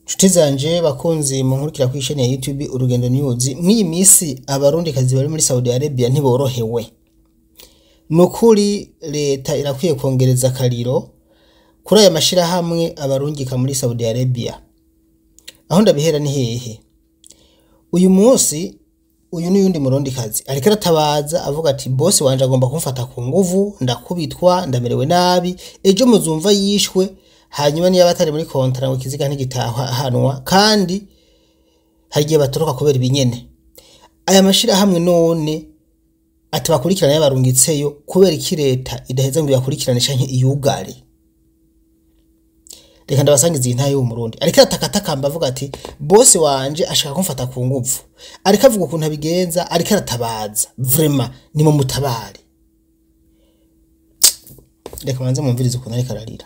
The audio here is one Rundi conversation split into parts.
Nshuti zanje bakunzi munkurikira kw'isheni ya YouTube Urugendo News, mw'iyi misi abarundikazi bari muri Saudi Arabia ntiborohewe. Nukuri leta irakwiye kongereza akariro kuri aya mashirahamwe abarungika muri Saudi Arabia. Aho ndabihera ni hehe? Uyu munsi uyu ni uyundi murundikazi ariko aratabaza avuga ati bosi wanje agomba kumfata ku nguvu, ndakubitwa, ndamerewe nabi, ejo muzumva yishwe, hanyuma niyo batari muri kontra ngo ikiziga ntigitahanwa, kandi hari igihe batoroka kubera ibinyene. Aya mashirahamwe none atabakurikirana yabarungitseyo kubera iki leta idaheza ngo ibakurikirane canke iyugare? Reka ndabasangiza iyi ntahe y'uwo Murundi. Ariko aratakatakamba avuga ati bosi wanje ashaka kumfata ku nguvu. Ariko avuga ukuntu abigenza, ariko aratabaza. Vraiment ni mu mutabare. Reka manze mumvirize ukuntu ariko ararira.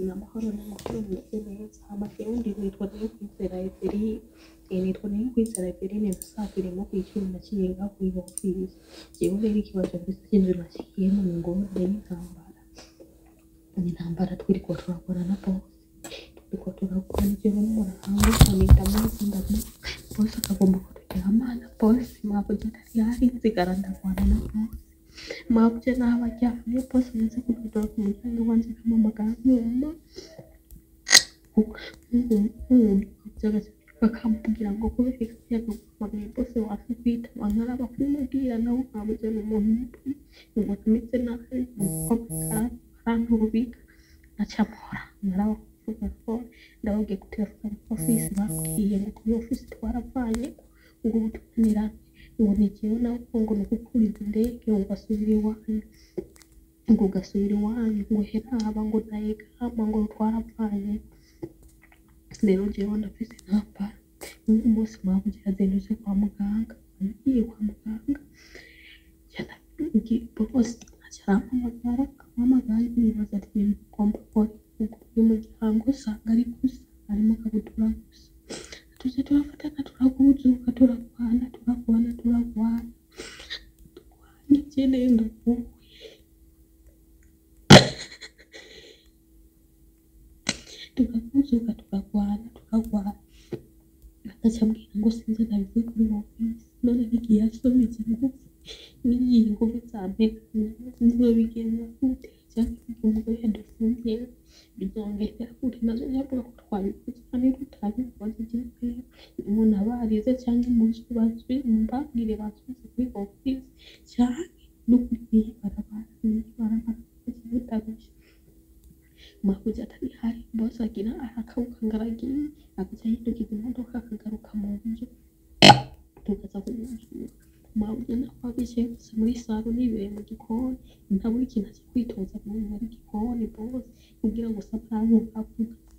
Namahoro n'amahoro, meze neza. Amakirundi nitwa Niyokwizera Eveline, nitwa Niyokwizera Eveline, nasafirimo kw'icumi na kimwe ngaho kuri ofisi. Jewe rero ikibazo mfise c'inzu nashikiyemo ni ingorane y'intambara. Intambara twiriko turakora na bosi, turiko turakora jewe n'umurango ndamuzi ndamuzi, bosi akagomba ko turyamana, bosi mabuja ntari ahari nzigara ndagwana na bosi. Mabuja naho aryamye, bosi amaze kudodora ku muryango wanje akampamagara nkuma bakambwira ngo kubera iki yaguhamagaye, bosi wanse kwitaba, nkaraba kumubwira nawe mabuja ni umuntu mubi, umuntu ameze nabi, aranturubika, aca mpora nkaraba kuvuga ko ndababwiye gutelefona kuri ofisi, bambwiye ngo kuri ofisi twaravanye, ngo ubu tunaniranye, ngo ni jewe nawe, ngo ni ugukuriza indege ngo ugasubira iwanyu, ngo ugasubira iwanyu, ngo heraba, ngo ndayegama, ngo twaravanye. Rero jewe ndafise intambara. Uyu munsi mabuja yazindutse kwa muganga, agiye kwa muganga bosi aca arampamagara, ampamagaye nibaza ati ibintu ugomba gukora uyu muryango usanga ari gusa harimo ikabutura gusa, tuze turafatana turahuzuka, turagwana turagwana turagwana turwanye, jewe ndaguwe turahuzuka turagwana turagwana, agaca ambwira ngo sinze ndabivuge kuri ofisi, none n'igihe yasometse ingufu n'igihe ingufu zampera nzobigenza gute? Canke umugore yadufungiye bizongera gute? Nazo nyavuga ko twabivuze kandi tutabivuze, jewe umuntu abarize canke muzubaze mumbabwire bansubize kuri ofisi, canke n'ukuri mw'ibarabara mw'ibarabara ndarushe. Mabuja atari hari, bosi agira arakabuka ngo aragiye, agaca yidugiza imodoka akagaruka mu nzu, tukaza kumuzura. Mabuja naho abicaye gusa muri saro nibereye mu gikoni, ntabura ikintu aza kwitoza muri gikoni bosi, kugira ngo aramwumva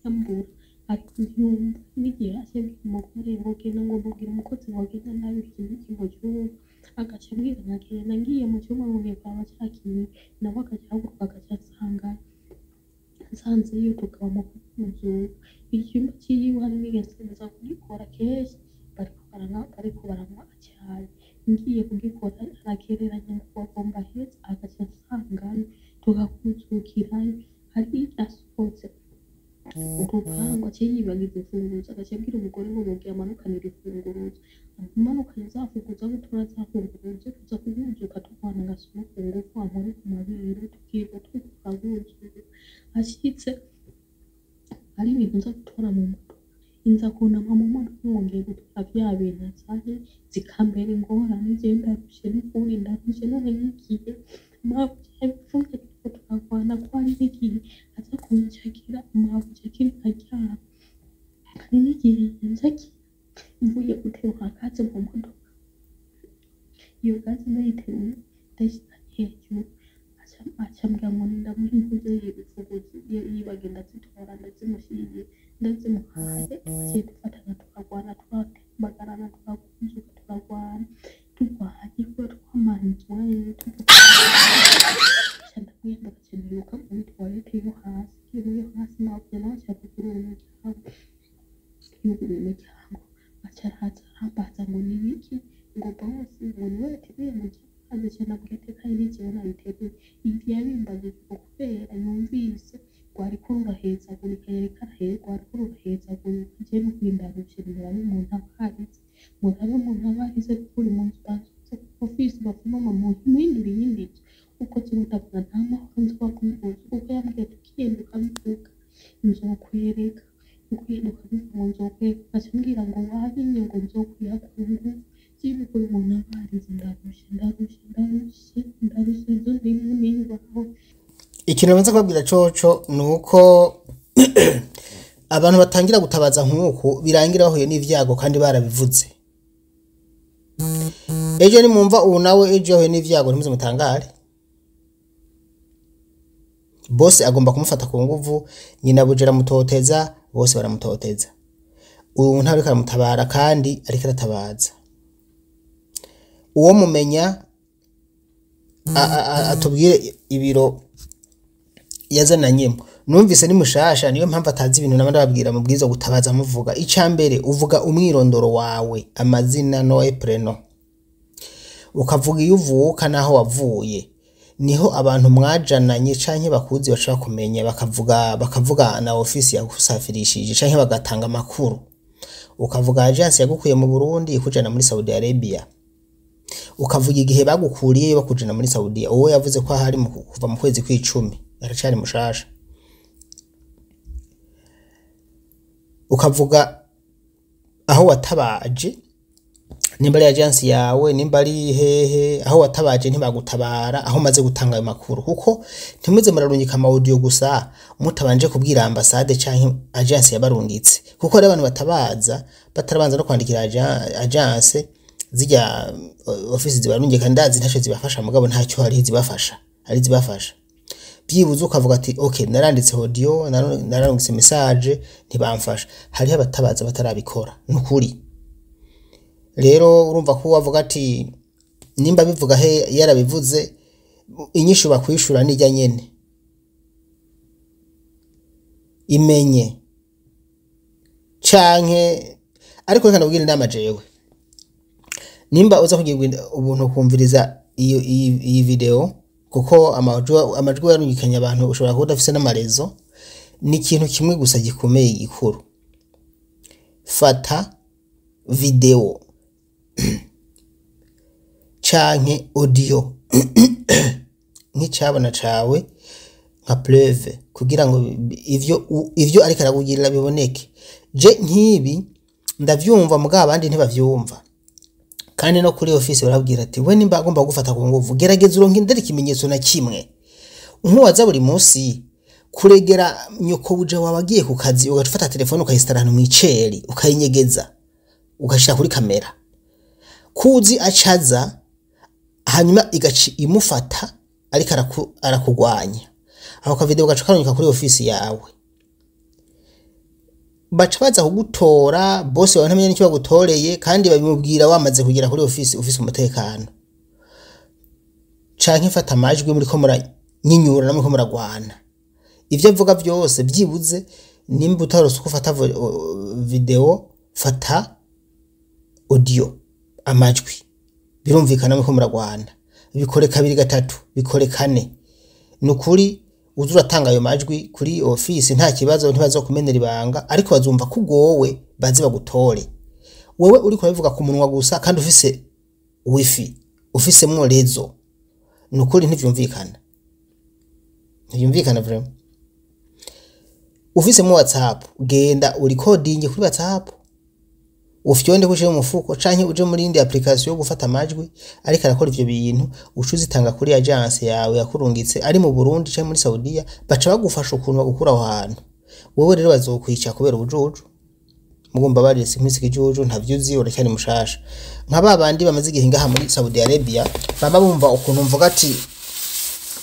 yambura, ariko ntiyumva. N'igihe aca abwira umugore ngo genda, ngo mubwire umukozi ngo agende nabi ikintu iki mu cyumba, agaca ambwira nkagenda, ngiye mu cyumba ngo ngiye kuraba ca kintu, nawe agaca ahaguruka agaca ansangayo, nsanzeyo tukaba mu kumuzura. Icyumba ciwe hari n'igihe nza kugikora kenshi bariko baranywa acayi, ngiye kugikora aragereranya ngo agomba aheze, agaca ansangayo tugakuzukirayo. Hari asohotse urupangu aca yibagiza imfunguruzo, agaca abwira umugore ngo mubwire amanukanire imfunguruzo, amanukanye za mfunguruzo aho gutora za mfunguruzo, tuza kuhuzuka turwana ngasoma ku ngufu ankore ku mabere, tukirirwa turahuzuka. Ashitse ari ibintu nza gutora mu modoka, inza kunama mu modoka ngo ngiye gutora vya bintu azanye, zikambera ingorane, jewe ndarushe n'ukuri ndarushe, none nkigiye mabuja yabivuze turiko turagwana ko hari n'igihe aza kunshakira, mabuja akiri nkaryama, hari n'igihe yanshakira mvuye guterura gaze mu modoka, iyo gaze ndayiteruye ndayishira hejuru, aca ambwira ngo ndamuhe impuzu y'ibifuguzi yibagiwe, ndazitora ndazimushyiriye ndazimuhaye, twaciye dufatana turagwana, turatembagarana turakunzuka turagwana, turwanye kubera twamaranye umwanya muto, nca ndamwiyambura nca niruka muri toilette yo hasi, ngiye yo hasi mabuja nawe aca yugurura umuryango, yuguruye umuryango aca araza arambaza ngo ni ibiki, ngo bosi ngo niwe yateruye umuryango, aca ndamubwira ati kandi ni jewe nabiteruye, ivyo yabimbajije Ngo kubera yumvise rwariko rurahezagurika, yariko rwariko rurahezagurika. Je nukuri ndarushe, murabe muntabarize, murabe muntabarize nukuri, munsanze ofisi bapfuma mumpindure iyindi nzu, kuko jewe ndavuga nta mahoro nzoba mu nzu, kuko yambwiye ati ugenda ukabivuga nzokwereka, ugenda ukabivuga ngo nzokwereka, agaca ambwira ngo wabinye ngo nzokwiha ku nguvu. Jewe nukuri muntabarize, ndarushe, ndarushe, ndarushe, ndarushe, inzu ndimwo niyubaho. Ikintu banza kubabwira coco ni uko abantu batangira gutabaza nk'uku birangira bahuye n'ivyago kandi barabivuze. Ejo nimumva ubu nawe ejo yahuye n'ivyago, ntimuze mutangare. Bose agomba kumufata ku nguvu, nyina buja aramutoteza, bose baramutoteza. Uyu ntawe ariko aramutabara kandi ariko aratabaza. Uwo mumenya atubwire ibiro yazananyemo. Numvise ni mushasha, niyo mpamvu atazi ibintu. Naba ndababwira mubwirizwa gutabaza muvuga. Ica mbere, uvuga umwirondoro wawe, amazina, nom et prénom, ukavuga iyo uvuka n'aho wavuye, niho abantu mwajananye canke bakuzi bashobora kumenya, bakavuga na ofisi yagusafirishije canke bagatanga amakuru. Ukavuga agence yagukuye mu Burundi ikujana muri Saudi Arabia, ukavuga igihe bagukuriyeyo bakujana muri Saudiya. Uwo yavuze ko ahari kuva mu kwezi kw'icumi, aracari mushasha. Ukavuga aho watabaje, nimba ari agence yawe, nimba ari hehe, aho watabaje ntibagutabara, aho umaze gutanga ayo makuru, kuko ntimuze murarungika ama audio gusa mutabanje kubwira ambasade canke agence yabarungitse, kuko hari abantu batabaza batarabanza no kwandikira agence zirya ofisi zibarungika. Ndazi ntaco zibafasha, mugabo ntacyo hari zibafasha, hari zibafasha. Byibuze ukavuga ati okay, naranditse audio, nararungitse message, ntibamfasha. Hariho abatabaza batarabikora nukuri. Rero urumva ko wavuga ati nimba bivuga he yarabivuze, inyishu bakwishura nijya nyene imenye canke. Ariko reka ndabwira inama jewe, nimba uza kugira ubuntu kumviriza iyo iyi video, kuko amajwi yarungikanye abantu, ushobora kuba udafise n'ama réseaux, ni ikintu kimwe gusa gikomeye gikuru: fata video canke audio nk'icabona cawe, nka preuve, kugira ngo ivyo ariko arakugirira biboneke. Je nk'ibi ndavyumva, mugabo abandi ntibavyumva. Kandi no kuri office barabwira ati we nimba agomba gufata ku nguvu, gerageza uronke indere ikimenyetso na kimwe. Nkuwaza buri munsi kuregera nyoko buja wawe agiye ku kazi, ugaca ufata telefone ukayisitara ahantu mw'iceri, ukayinyegeza, ugashira kuri kamera kuzi acaza, hanyuma igaca imufata ariko arakugwanya, aho ka video gaca karungika kuri ofisi yawe, baca baza kugutora. Bose wawe ntamenya n'icyo bagutoreye, kandi babimubwira wamaze kugera kuri ofisi ufise umutekano. Canke fata amajwi muriko muranyinyura, muriko muragwana, ivyo avuga vyose. Byibuze nimba utarose uko ufata video, fata audio, amajwi, birumvikana muriko muragwana. Bikore kabiri, gatatu, bikore kane. Nukuri uza uratanga ayo majwi kuri ofisi, nta kibazo, ntibazokumenera ibanga, ariko bazumva ko ugowe, baze bagutore. Wewe uriko urabivuga ku munwa gusa kandi ufise wifi, ufisemwo réseau, nukuri ntivyumvikana, ntivyumvikana vraiment. Ufisemwo WhatsApp, genda urikodinge kuri WhatsApp, ufyonde kushire mu mufuko canke uje muri indi application yo gufata amajwi ariko arakora ivyo bintu, uca uzitanga kuri agence yawe yakurungitse, ari mu Burundi canke muri Saudiya, baca bagufasha ukuntu bagukura aho hantu. Wewe rero bazokwica kubera ubujuju. Mugomba barire, simpisi ikijuju, ntavyo uzi, uracyari mushasha. Nka ba bandi bamaze igihe ngaha muri Saudi Arabia baba bumva ukuntu mvuga ati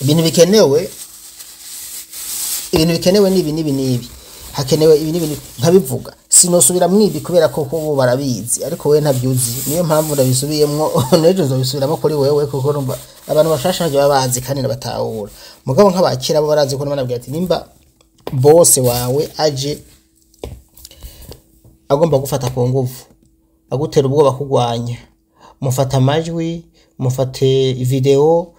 ibintu bikenewe, ibintu bikenewe nibi nibi nibi, hakenewe ibi nibi nibi, nkabivuga, sinosubira mwibi kubera ko bo barabizi, ariko wewe ntavyuzi. Niyo mpamvu ndabisubiyemwo, n'ejo nzobisubiramo kuri wewe, kuko urumva abantu bashasha ntavyo baba bazi kandi nabatahura. Mugabo nk'abakira bo barazi ko banabwira ati nimba bose wawe aje agomba gufata ku nguvu, agutera ubwoba, kugwanya, mufata amajwi, mufate video.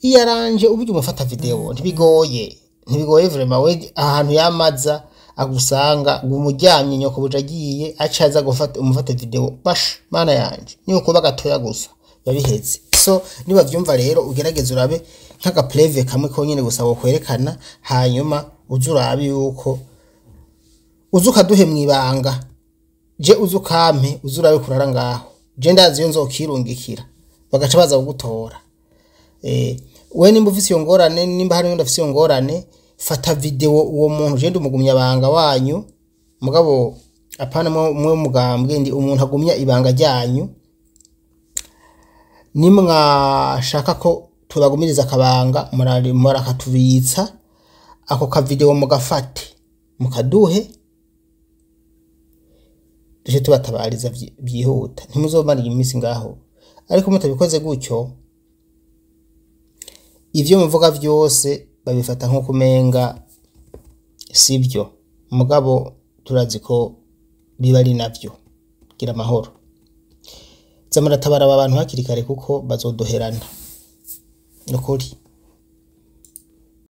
Iyaranje uburyo umufata video ntibigoye, ntibigoye vraiment. We ahantu yamaza agusanga ngo umuryamye, nyoko buja agiye aca aza gufata umufata video bash. Mana yanje, niyo kuba gatoya gusa babiheze. So niba vyumva rero, ugerageze urabe nk'aka preuve kamwe konyene gusa wokwerekana, hanyuma uze urabe yuko uze ukaduhe mwibanga, je uze ukampe, uze urabe kurara ngaho. Je ndazi iyo nzokirungikira bagaca baza kugutora. We nimba ufise iyo ngorane, nimba hari undi afise iyo ngorane, fata video uwo muntu. Je ndi umugumya banga wanyu, mugabo apana mwe mugambwe, ndi umuntu agumya ibanga ryanyu. Nimwashaka ko tubagumiriza akabanga, murakatubitsa ako ka video, mugafate mukaduhe, duce tubatabariza byihuta. Ntimuzomara iminsi ngaho. Ariko mutabikoze gutyo, ivyo muvuga vyose babifata nko kumenga sibyo, mugabo turazi ko biba ari navyo. Gira amahoro. Za muratabara aba bantu hakiri kare kuko bazodoherana nukuri.